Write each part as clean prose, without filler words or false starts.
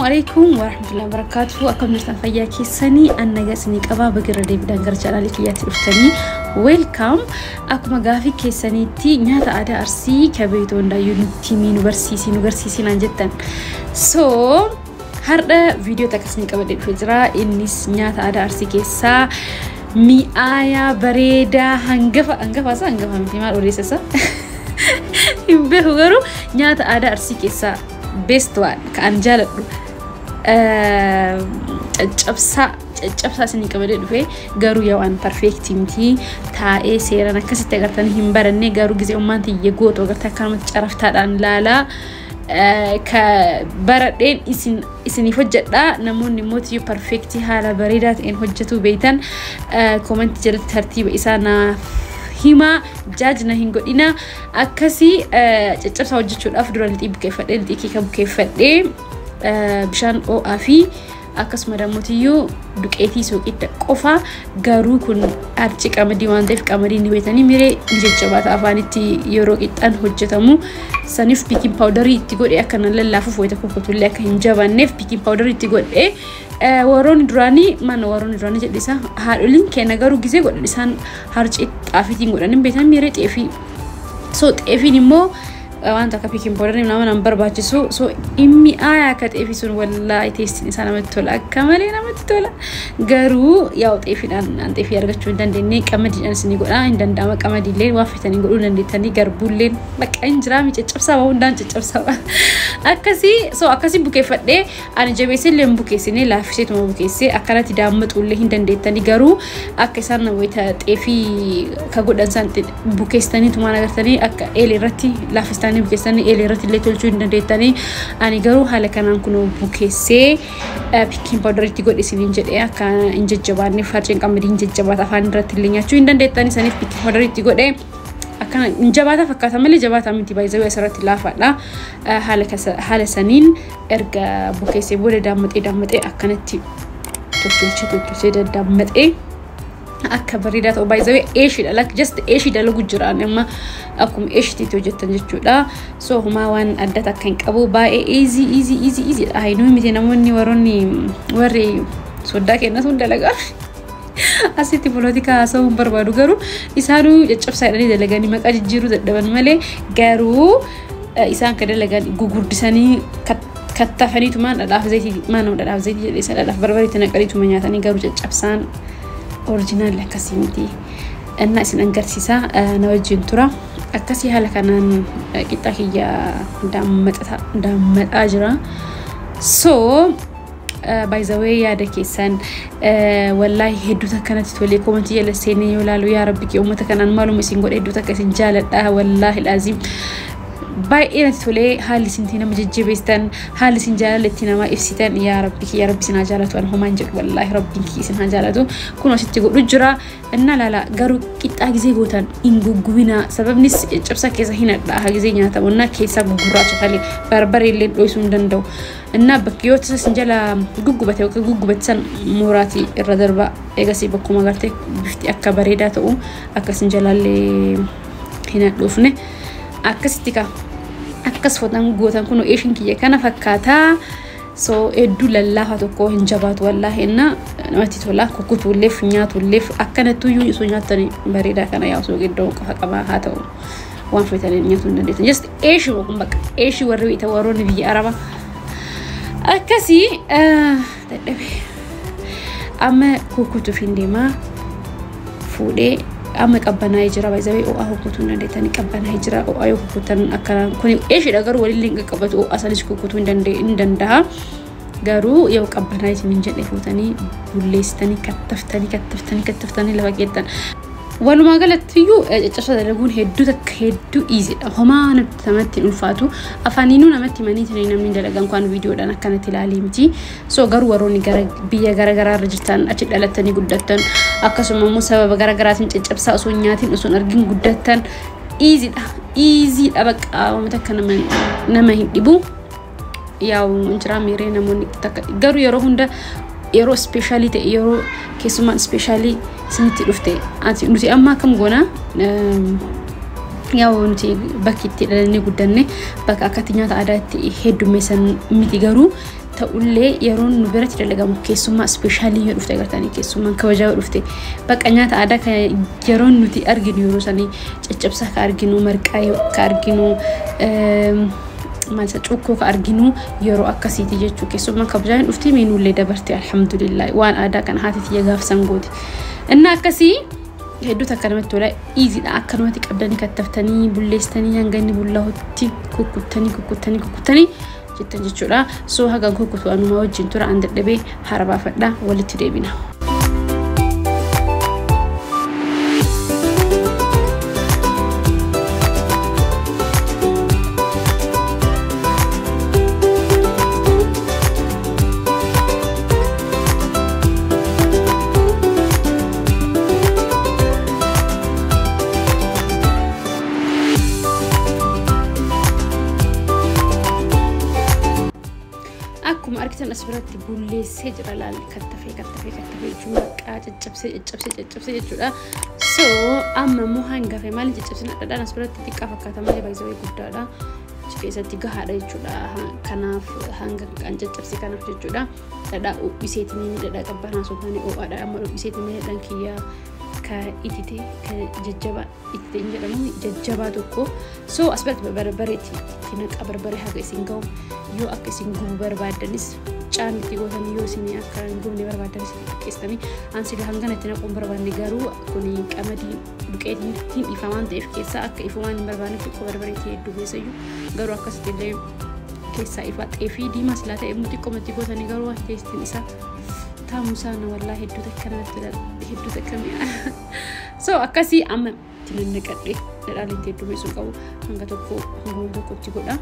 Alaikum warahmatullahi wabarakatuh. Akkam jirtan, fayyaa keessanii? An nagaa isinii qabaa. Bagirra deebiidhaan gara channelii kiyyaatti dhuftanii, welcome. Akkuma gaafii keessaniitti nyaata aadaa Arsii kabeetoo hundaayyuu nutti himii, nu barsiisii, nu garsiisii naan jettan. So har'a viidiyoo takka isinii qabadhee dhufee jira. Innis nyaata aadaa Arsii keessaa mi'aayaa bareedaa hangafa, hangafa isa hangafa miti, maal odeessa hin beeku, garuu nyaata aadaa Arsii keessaa best one kan jaaladhu caccabsaa, caccabsaa isinii qabadee dhufe. Garuu yoo an perfect miti, taa'ee seeraan akkasitti agartanii hin baranne. Garuu gizee ummaan tiyya gootu agartee akkanumatti caraftaadhaan laalaa ka baradheen isin isiniif hojjedha. Namoonni immoo tiyyuu perfect haala bareedaa ta'een hojjetuu beeytan commentii jalatti tartiiba isaa naaf himaa, jaajna hin godhina. Akkasii caccabsaa hojjechuudhaaf dura lixii bukeeffadhee, lixii keeka bukeeffadhee, bishaan ho'aa fi akkasuma dammotiyyuu duqeetii soqidda qofa. Garuu kun arci qamadii waan ta'eef, qamadii ni beetanii miree ni jajjabaata afaanitti yeroo qixxaan hojjetamu. Saniif baking powderii itti godhe, akka nan lallaafuuf, wayita kukkutullee akka hin jabanneef baking powderii itti godhe. Warroonni duraanii mana, warroonni duraanii jedhisa, haadholiin keenya garuu gizee godhan isaan harcee xaafiitiin godhan hin beetan miree, xeefii. So xeefiin immoo wanta akka baking powderii nama nan barbaachisu. So inni aayaa akka xeefii sun, wallaahi tasteiin isaa namatti tola, akka malee namatti tola. Garuu yaa'u xeefiidhaan an xeefii argachuu hin dandeenye, qamadiidhaan isinii godhaa hin danda'ama. Qamadiillee waan fetanii godhuu dandeettanii, garbuulleen bakka hin jiraa, caccabsaa waa hundaan caccabsaa akkasii. So akkasii bukeeffadhee, ani jabeessee illee hin bukeessine, laaffiseetuma bukeessee. Akkanatti daammaxuullee hin dandeettanii, garuu akka isaan wayita xeefii ka godhan san bukeessitanii tumaan agartanii akka eelee irratti laaffistanii bukeessanii eelee irratti illee tolchuu hin dandeettanii. Ani garuu haala kanaan kun bukeessee baking powderiitti godhe isiniin jedhee, akka hin jajjabaanneef. Harceen qamadii hin jajjabaata, afaan irratti illee nyaachuu hin dandeettanii, saniif baking powderiitti godhe. Akkana hin jabaata fakkaata malee jabaataa miti, baay'ee asirratti laafaadha. Haala saniin erga bukeessee booda daammaxee daammaxee akkanatti tottolchee tottolchee daddaammaxee akka bareedaa ta'u. Baay'ee eeshiidha, like just eeshii dalagu jira amma, akkuma eeshiitti hojjettan jechuudha. So homaa waan adda takka hin qabu, baay'ee easy, easy, easy, easy dha. Hainuu miti, namoonni warroonni warri soddaa kennatu dalagaa. Asitti polotikaa haasa'uu hin barbaadu, garuu isaanuu caccabsaa jedhanii dalaganii maqaa jijjiiruu dadhaban malee, garuu isaan kan dalagan gugurdisanii kattafaniitumaan dhadhaaf zayitii, maal dhadhaaf zayitii jedhee, dhadhaaf barbareetti naqaniituma nyaatanii. Garuu caccabsaan originalli akkasii miti. Innaa isin agarsiisa, na wajjin tura. Akkasii haala kanaan qixxa kiyya daammaxaa jira. So by the way, yaada keessan wallaahi hedduu takka natti tolee. Commentii jala seenee yoo ilaalu, yaa rabbi kee, uummata kanaan maaluma isin godhe, hedduu takka isin jaaladha. Wallaahi laazim baay'ee natti tolee haalli isin nama jajjabeessitan, haalli isin jaalala itti nama ibsitan. Yaa rabbi kiyya, rabbi isin haa jaalatu. An homaan jedhu, wallaahi rabbiin kiyya isin haa jaalatu. Kun asitti godhu jira inna laala. Garuu qixxaa gizee gootan hin guggubinaa, sababnis cabsa keessa hin hadhaa gizee nyaatamu innaa keessaa gugurraacha talee barbaree illee dho'isuu hin danda'u. Innaa bakki yoo tasa isin jala guggubate yookiin guggubate san muraatii irra darba. Eegasii bakkuma agartee bifti akka bareedaa ta'u, akka isin jalaallee hin hadhoofne akkasitti ka akkas fotan gootan. Kun eeshin kiyya kana fakkaataa. So hedduu lallaafaa tokko hin jabaatu, wallaahi inna namatti tola. Kukkutuulleef nyaatulleef akkanattuyyuu osoo nyaattan bareedaa. Kana yaa osoo giddoo qofa qabaa haa ta'u, waan feetanii nyaatuu hin dandeessan. Just eeshii kun bakka eeshii warri beektan, warroonni biyya arabaa akkasii dadhabe. Amma kukkutuuf hin deemaa fuudhee. Amma qabbanaa'ee jira, baay'ee ho'aa kukkutuu hin dandeettanii, qabbanaa'ee jira. Ho'aa yoo kukkutan akkana kun eeshiidha, garuu walillee hin qaqqabatu. Ho'aa sanis kukkutuu hin danda'a, garuu yoo qabbanaa'ee isin hin jedhe fuutanii bulleessitanii kattaftanii kattaftanii kattaftanii lafa keettan. Walumaa galattiyyuu caccabsa dalaguun hedduu takka hedduu easydha. Homaa namatti hin ulfaatu. Afaaniinuu namatti himanii namni dalagan kan viidiyoodhaan akkanatti ilaalee miti. So garuu warroonni gara biyya garaagaraa irra jirtan, achi dhalattanii guddattan, akkasuma immoo sababa garaagaraatiin caccabsaa osoo hin nyaatiin, osoo hin argin guddattan, easydha. Easydha, bakka uummata akka nama hin dhibu. Yaa'u injiraa miiree namoonni takka garuu yeroo hunda, yeroo specialii ta'e, yeroo keessumaan specialii isinitti dhufte, nuti amma akkam goona? Yaa'u nuti bakki itti dhalannee guddanne bakka akkatti nyaata aadaa itti heddummeessan miti, garuu Ta'ullee yeroon nu biratti dalagamu keessummaa ispeeshaalii yoo dhufte agartanii, keessummaan kabajaa yoo dhufte, bakka nyaata aadaa kan yeroon nuti arginu yeroo sanii caccabsaa ka arginu, marqaa ka arginu, maal isa, cuukkoo ka arginu yeroo akkasiiti jechuudha. Keessummaan kabajaa hin dhufte, meenullee dabarte, alhamdulillah, waan aadaa kana haati tiyya gaafsan gooti. Inni akkasii hedduu takka namatti tola, easydha. Akkanumatti qabdanii kattaftanii bulleessitanii hanga inni bullaa'utti kukkuttanii kukkuttanii kukkuttanii jettan jechuudha. So haga kukkutu anumaa wajjin tura, an dadhabee hara baafadha, walitti deebina. Akkuma argitan as biratti bulleessee jira, laal, kattafee kattafee kattafee jechuun maqaa caccabsee caccabsee caccabsee jechuudha. So amma immoo hangafe maaliin caccabsina? Dhadhaan as biratti xiqqaa fakkaata malee baay'ee guddaadha. Achi keessatti gahaadha jechuudha. Kanaaf hanga kan caccabse kanaaf jechuudha. Dhadhaa uwwiseetiin, dhadhaa qabbanaa osoo hin taane ho'aadha. Amma uwwiseetiin dhadhaan kiyyaa ka itite, ka jajjabaa itite hin jedhamu, jajjabaa tokko. So as biratti barbareetti itti naqa, barbaree haga isin ga'u. Yoo akka isin gubu barbaaddanis caan itti gootanii, yoo isin akka hin gubne barbaaddanis itti xiqqeessitanii. An sila hangana itti naquun barbaanne, garuu kun qamadii duqeetiin hin ifa waan ta'eef, keessaa akka ifu waan hin barbaanneef xiqqoo barbareetti hedduu keessayyuu, garuu akkasitti illee keessaa ifa. Xeefii diimaa silaa ta'e immoo xiqqoo itti gootanii, garuu tasteiin isaa taamusaa na wallaa hedduu takka namatti tola, hedduu takka mi'a. So akkasii amma itti nannaqadhe, dhadhaan itti heddummeessuu qabu, hanga tokko hanguma tokkotti godha.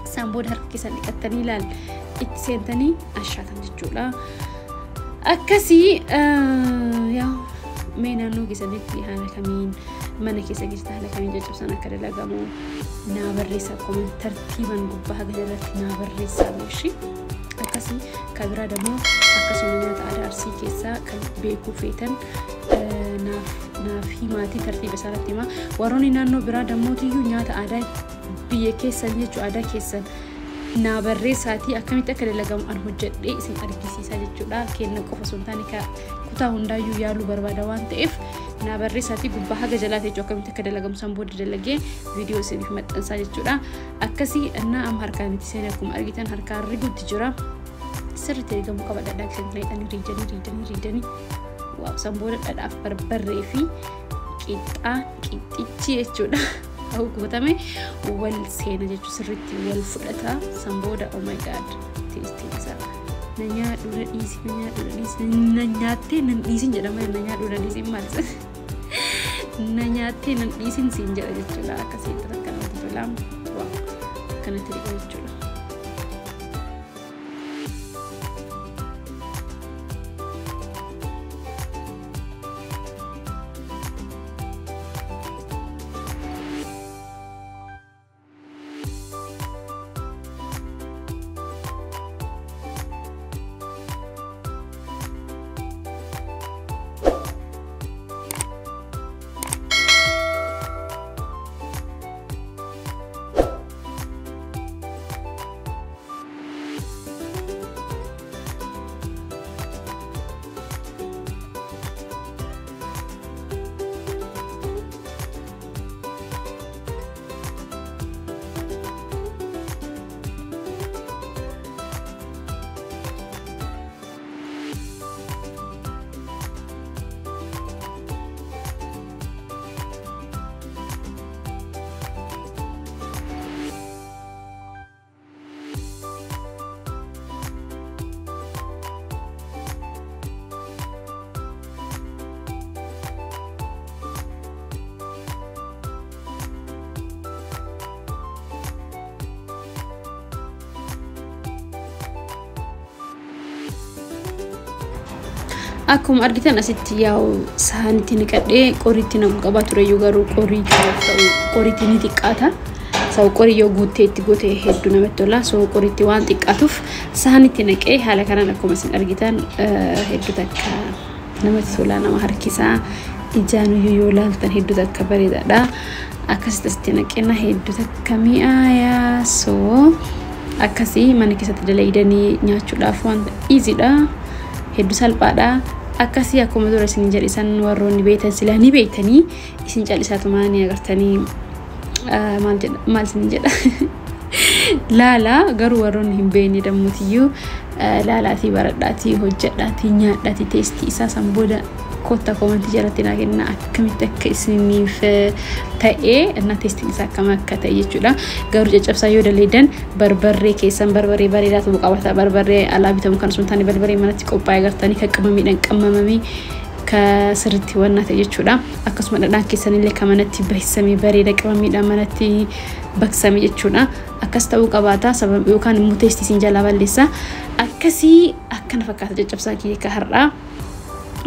Isaan booda harka keessan dhiqattanii ilaal itti seentanii ashaatan jechuudha. Akkasii yaa mee naannoo keessanitti haala kamiin, mana keessa keessatti haala kamiin caccabsaan akka dalagamu naa barreessaa, comment tartiiban gubbaa haga jalatti naa barreessaa meeshii. Akkasii kan biraa dammoo akkasuma nyaata aadaa Arsii keessaa kan beekuu feetan naaf himaatii tartiiba isaarratti himaa. Warroonni naannoo biraa dammootiyyuu nyaata aadaa biyya keessan jechuu aadaa keessan naa barreessaatii, akkamitti akka dalagamu an hojjedhee isin argisiisaa jechuudha. Kenna qofa osoo hin taane kutaa hundaayyuu yaaluu barbaada waan ta'eef, naa barreessaatii gubbaa haga jalaati jechuudha, akkamitti akka dalagamu san booda dalagee viidiyoo isiniif maxxansaa jechuudha. Akkasii innaa amma harkaan itti seenee, akkuma argitan harkaan riguutti jira. Sirriitti rigamuu qaba, dhadhaa keessatti naqxanii riidanii riidanii riidanii, wow, san booda dhadhaaf barbarree fi qixxaa qixxichi jechuudha. Guutame wal seena jechuun sirriitti wal fudhata. San booda, oh my God, tasteiin isaa na nyaadhu na dhiisi, na nyaadhu na dhiisi, na nyaattee nan dhiisin jedhama, na nyaadhu na dhiisin maal, na nyaattee nan dhiisin siin jedha jechuudha. Akkasitti takka namatti tola, wow, akkanatti dhiqa jechuudha. Akkuma argitan asitti yaa'u saanitti naqadhee qoriitti naqu qabaa tureyyuu, garuu qorii qabaaf ta'u qoriitti ni xiqqaata. Sababa qorii yoo guuttee itti goote hedduu namatti tola. So qoriitti waan xiqqaatuuf saanitti naqee haala kanaan akkuma isin argitan hedduu takka namatti tola, nama harkisaa, ijaan yoo ilaaltan hedduu takka bareedaadha. Akkasitti asitti naqina, hedduu takka mi'aayaa, so Akkasii mana keessatti dalaydanii nyaachuudhaaf waan easy dha, hedduu salphaadha. Akkasii akkuma dura isin jedhe san, warroonni beektan silaa ni beektanii, isin callisaatumaa ni agartanii, maal jedha, maal isin jedha laala. Garuu warroonni hin beekne dammotiyyuu laalaatii, baradhaatii, hojjedhaatii, nyaadhaatii, taste isaa san booda kotta comment jalatti naa kenna, akkamitti akka isiniif ta'ee እና tasteiin isaa akkam akka ta'e jechuudha. Garuu caccabsaa yoo daleedan barbarree keessan barbarree bareedaa ta'uu qabata. Barbarree alaa bitamu kan osoo hin taane barbarree manatti qophaa'e agartanii kan qimamiidhaan qammamamee ka sirriitti wannaa ta'e jechuudha. Akkasuma dhadhaan keessanillee kan manatti bahisamee bareeda qimamiidhaan manatti baqsame jechuudha. Akkas ta'uu qabaata, sababa yookaan immoo taste isin jalaa balleessa. Akkasii akkana fakkaata caccabsaa kiyya ka har'aa.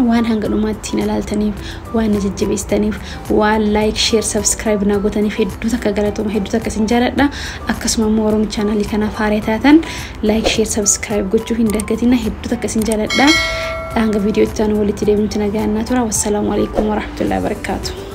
Waan hanga dhumaatti na ilaaltaniif, waan na jajjabeessitaniif, waan like, share, subscribe na gootaniif hedduu takka galatooma, hedduu takka isin jaaladha. Akkasuma immoo warroonni chaanaalii kanaaf haaraa taatan like, share, subscribe gochuu hin dagatina. Hedduu takka isin jaaladha. Hanga viidiyoo itti aanu walitti deebinutti nagaan naa tura. Wassalaamu alaikum warahmatullahi wabarakaatu.